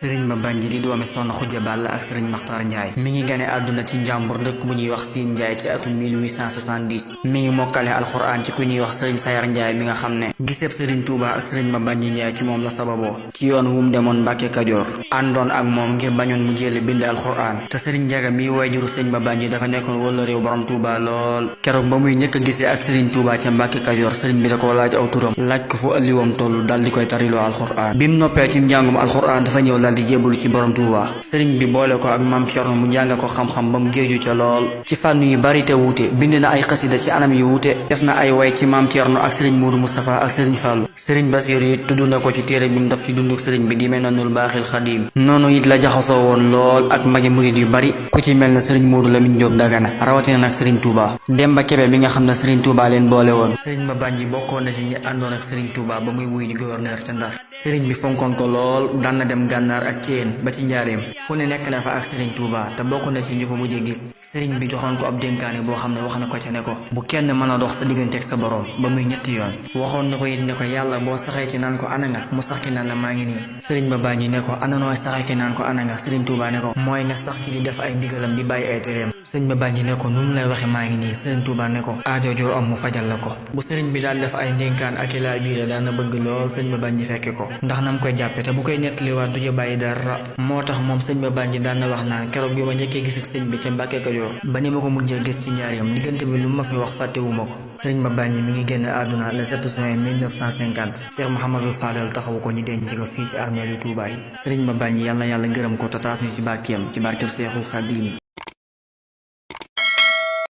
sëriñ Mabandji di doomi soxna Xujja Balla ak sëriñ Maxtaar Njaay mi ngi gane àdduna ci Njàmbur dëkk bu ñuy wax Siin Njaay ci atum 1870 mi ngi mokkale alxuraan ci ku ñuy wax sëriñ Sayar Njaay mi nga xam ne giseeb sëriñ Tuuba ak sëriñ Mabandji Njaay ci moom la sababoo ci yoon wu mu demoon Mbàkke Kajoor àndoon ak moom ngir bañoon mu jële bind alxuraan te sëriñ Njaga mi waajuru sëriñ Mabandji dafa nekkoon wala réew borom Tuuba lool keroog ba muy njëkk a gisee ak sëriñ Tuuba ca Mbàkke Kajoor sëriñ bi da ko laaj aw turam laaj ko fu ëlliwoom toll dal di koy tariloo alxuraan bi mu noppee ci njàngum alxuraan dafa ñëw dal di jébbalu ci borom Tuuba sëriñ bi boole ko ak maam Cerno mu jàng ko xam-xam ba mu géeju ca lool ci fànn yu bari te wuute bind na ay xasida ci anam yu wuute def na ay way ci maam Cerno ak sëriñ Muudu Mustafa ak sëriñ Fàllu sëriñ Basiiru it tudd na ko ci téere bi mu def ci dunduk sëriñ bi di Minanul Baaxil Xadiim noonu it la jaxasoo woon lool ak magi murid yu bari ku ci mel na sëriñ Muudu Lamin Jóob Dagana rawatina nag sëriñ Tuuba Demba Kebe mi nga xam ne sëriñ Tuuba leen boole woon sëriñ Mabandji bokkoon na ci ñi àndoon ak sëriñ Tuuba ba muy wuy di gouverneur ca Ndar sëriñ bi fonkoon ko lool daan na dem gànnaar ak Ceen ba ci njaareem fu ne nekk na fa ak sëriñ Tuuba te bokk na ci ñu ko mujjee gis sëriñ bi joxoon ko ab dénkaane boo xam ne wax na ko ca ne ko bu kenn mën a dox sa digganteeg sa borom ba muy ñetti yoon waxoon na ko it ne ko yàlla boo saxee ci naan ko ana nga mu sax ci naan la maa ngi nii sëriñ Mabandji ne ko ana nooy saxee ci naan ko ana nga sëriñ Tuuba ne ko mooy nga sax ci di def ay ndigalam di bàyyi ay tereem sëriñ Mabandji ne ko nu mu lay waxe maa ngi nii sëriñ Tuuba ne ko aajo joo am mu fajal la ko bu sëriñ bi daal def ay ndénkaan ak i laa biire daan na bëgg lool sëriñ Mabandji fekke ko ndax nam koy jàppe te bu koy nettaliwaat du ca bàyyi dara moo tax moom sëriñ Mabandji daan na wax naan keroog bi ma njëkkee gis ak sëriñ bi ca Mbàkke Kajoor ba ni ma ko mujjee gis ci njaareem diggante bi lu ma fi wax fàttewuma ko sëriñ Mabandji mi ngi génn àdduna le 7 juin 1950 Cheikh Mouhamadou Fadel taxawu ko ñu denc ko fii ci armée yu Touba yi sëriñ Mabandji yàlla yàlla gërëm ko te taas ñu ci barkeem ci barkeb Seexul Xadiim